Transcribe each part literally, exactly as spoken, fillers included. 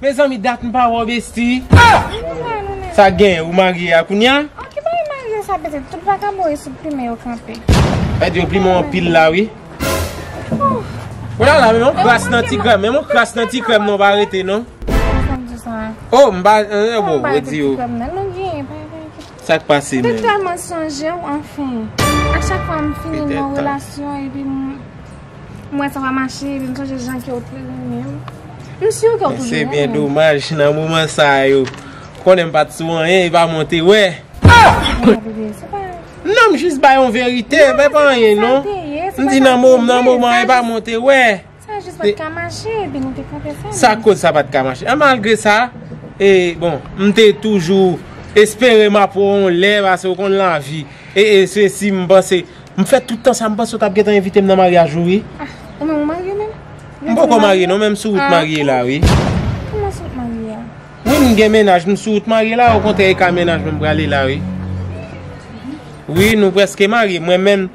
Mezanmi, dat m pa wè w, besti. Sa gen, ou marye a kounya? An ki bagay marye sa, petèt tout vakabon yo sou plimen yo kanpe. Sa di yo plimen w anpil la, wi. Ou la la, menm yon kras nan ti krèm, menm yon kras nan ti krèm non pa rete non. Sa m di sa. Oh, m pa, eh, bon, redi yo. Sa k pase menm? M te tèlman sonje w, anfen. A chak fwa m fini nan yon relasyon, epi m, m wè sa pa mache, epi m sonje jan ke w te renmen m. M si ke w toujou renmen m. Se byen domaj, nan moman sa yo, konnen m pa t sou anyen, e pa mwen w te wè. Non, m jis bay yon verite, bay pa anyen non. M di nan mo-, nan moman, e pa mwen w te wè. Sa jis pa t ka mache, epi nou te kanpe sa. Sa koz sa pa t ka mache. An, malgre sa, e, bon, m te toujou espere m ap wè w yon lè, paske w konn lavi. E, e, se si m panse, m fè tout tan sa, m panse w t ap gentan envite m nan maryaj ou, wi. Ah, ou menm ou marye menm? M poko marye non, men m sou wout marye la, wi. Kòman sou wout marye a? Wi, m gen mennaj, m sou wout marye la, okontrè, e ka mennaj mwen m prale la, wi. Wi, nou prèske marye. Mwen menm,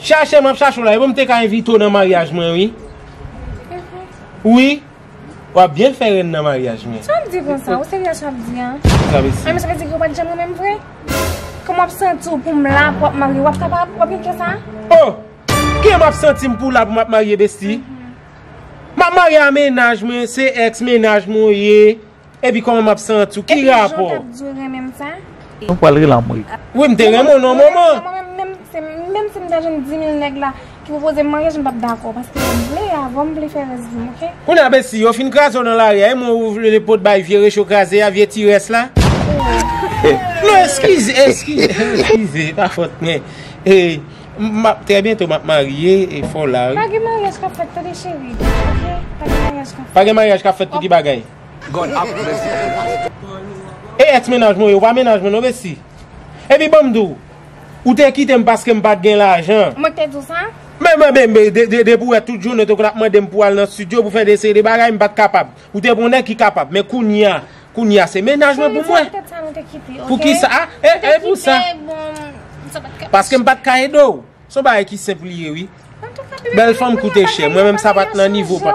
chache m ap chache w la, e bon m te ka envite w nan maryaj mwen, wi. Wi, w ap byen fè rèn nan maryaj mwen. Sa w ap di konsa? Ou serye sa w ap di a? Sa vle di? Sa vle di ke w pa t janm renmen m vre? Kòman w ap santi w pou m la, pou w ap marye, w ap kapab, w ap gen kè sa? Oh! Kijan m ap santi m pou w la pou m ap marye, besti? M ap marye a mennaj mwen, se èks mennaj mwen w ye. Epi kòman m ap santi w? Ki rapò? Epi jan w t ap di w renmen m sa? Nou pral rele anmwe. Wi, m te renmen w nan moman. Mwen menm, menm si, menm si m ta jwenn dis mil nèg la ki pwopoze m maryaj, m p ap dakò, paske m vle avan m vle fè rès vi m, oke? Kounye a, besti, yo fin kraze w nan lari a, e mwen ou vle pot bay vye recho kraze a, vye ti rès la? Non, eskize, eskize, eskize, pa fòt mwen. E, m ap, trè byento m ap marye, e fò w la, wi. Pa gen maryaj k ap fèt, tande cheri, oke? Pa gen maryaj k ap fèt. Pa gen maryaj k ap fèt pou ki bagay? God have mercy on us. E èks mennaj mwen, yo pa mennaj mwen non, besti. Epi ban m di w, ou te kite m paske m pa t gen lajan. Mwen k te di w sa? Men, men, men, men, de, de, de, depi w wè tout jounen, ou te konn ap mande m pou al nan estidyo, pou fè de seri de bagay, m pa t kapab. Ou te pran yon nèg ki kapab, men kounye a, kounye a, se mennaj mwen pou mwen. Petèt sa nou te kite, oke? Poukisa? Ah, e, e pou sa? Bon, sa pa t ka. Paske m pa t ka ede w. Se yon bagay ki senp li ye, wi. Bèl fanm koute chè. Mwen menm sa pa t nan nivo pa.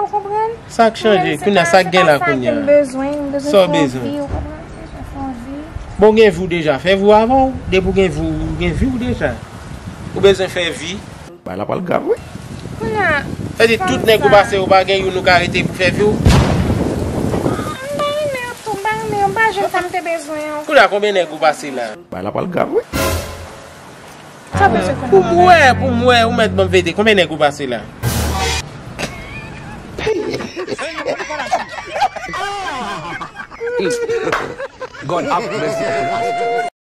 Sa k chanje? Kounye a, sa k gen la kounye a? Sa w bezwen? Bon, gen vi w deja. Fè vi w avan w. Depi w gen vi w, gen vi w deja. Ou bezwen fè vi. Bay la pral grav, wi. Kounye a, sa di tout nèg ou pase, ou pa gen youn ou ka rete pou fè vi w? M pa renmen yo tou, m pa renmen yo, m pa jwenn sa m te bezwen an. Kounye a, konbyen nèg ou pase la? Bay la pral grav, wi. Pou m wè, pou m wè, ou mèt ban m vede. Konbyen nèg ou pase la? God have mercy on us.